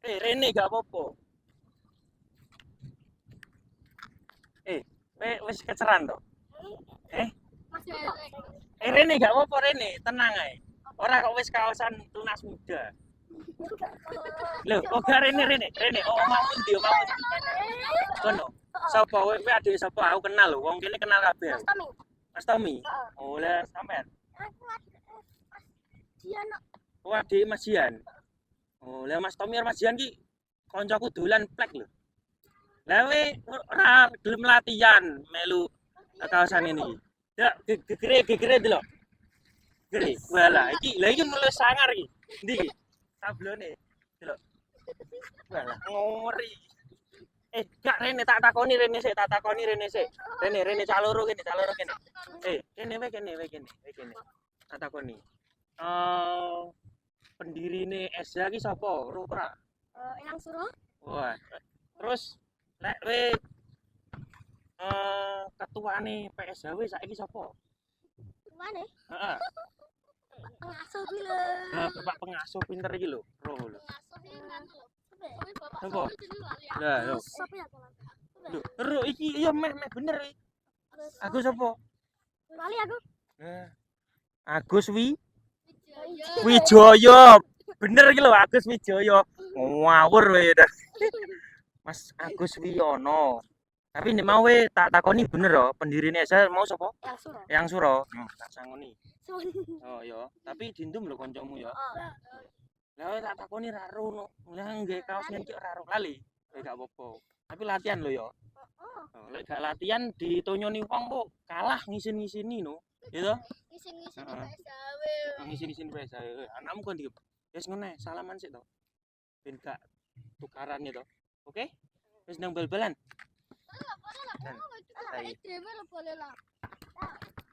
Eh, rene gak apa-apa. Eh, wis keceran to? Eh, eh rene gak apa-apa rene, tenang ae. Ora kok wis kaosan tunas muda. Lho, kok gak rene rene, rene. Oh, omahmu ndi, omahmu ndi? Kono. Sapa kowe kowe adik sapa? Aku kenal lho, wong kene kenal kabeh. Mas Tommy. Mas Tommy. Heeh. Oh, lah sampean. Aku adik Mas Jian. Oh, adik Mas Jian. Oh, lah Mas Tommy karo Mas Jian ki koncoku dolan plek lho. Lah we ora gelem latihan melu kawasan ini iki. Ya, gegere gegere delok. Gegere. Walah, iki lah iki mulai sangar iki. Ndi iki? Sablone. Delok. Walah, ngori. Eh, gak rene tak takoni rene sik, tak takoni rene sik. Rene rene cah loro kene, cah loro kene. Eh, kene wae kene wae kene, wae kene. Tak takoni. Eh, pendirine SH ki sapa? Ro ora? Eyang Suro. Wah. Terus lek we ketuane PSHW saiki sapa? Mana? Heeh. Pengasuh kuwi lho. Nah, bapak pengasuh pinter iki lho. Ro lho. Sapa? Sapa? Lah, lho. Sapa ya teman? Lho, ro iki iya meh meh bener iki. Aku sapa? Lali aku. Nah. Agus Wi Wijoyo. Bener iki lho Agus Wijoyo. Ngawur kowe dah. Mas Agus Wiyono. Tapi nek mau we tak takoni bener lho, pendirine SH mau sapa? Eyang Suro. Eyang Suro. Oh, tak sangoni. Suwun. Oh iya, tapi dindum lho kancamu ya. Oh. Lah tak takoni ra ro no. Lah nggih kaos ngene iki ora ro lali. Kowe gak apa-apa. Tapi latihan lho ya. Oh, lek gak latihan ditonyoni wong kok kalah ngisin-ngisini no. Ya toh? Ngisin-ngisin Heeh. PSHW. Ngisin-ngisin PSHW. Anakmu kon ndi? Wis ngono ae, salaman sik to. Ben gak tukaran ya to. Oke? Wis nang bal-balan. Boleh lah, Ayo. dhewe lho boleh lah.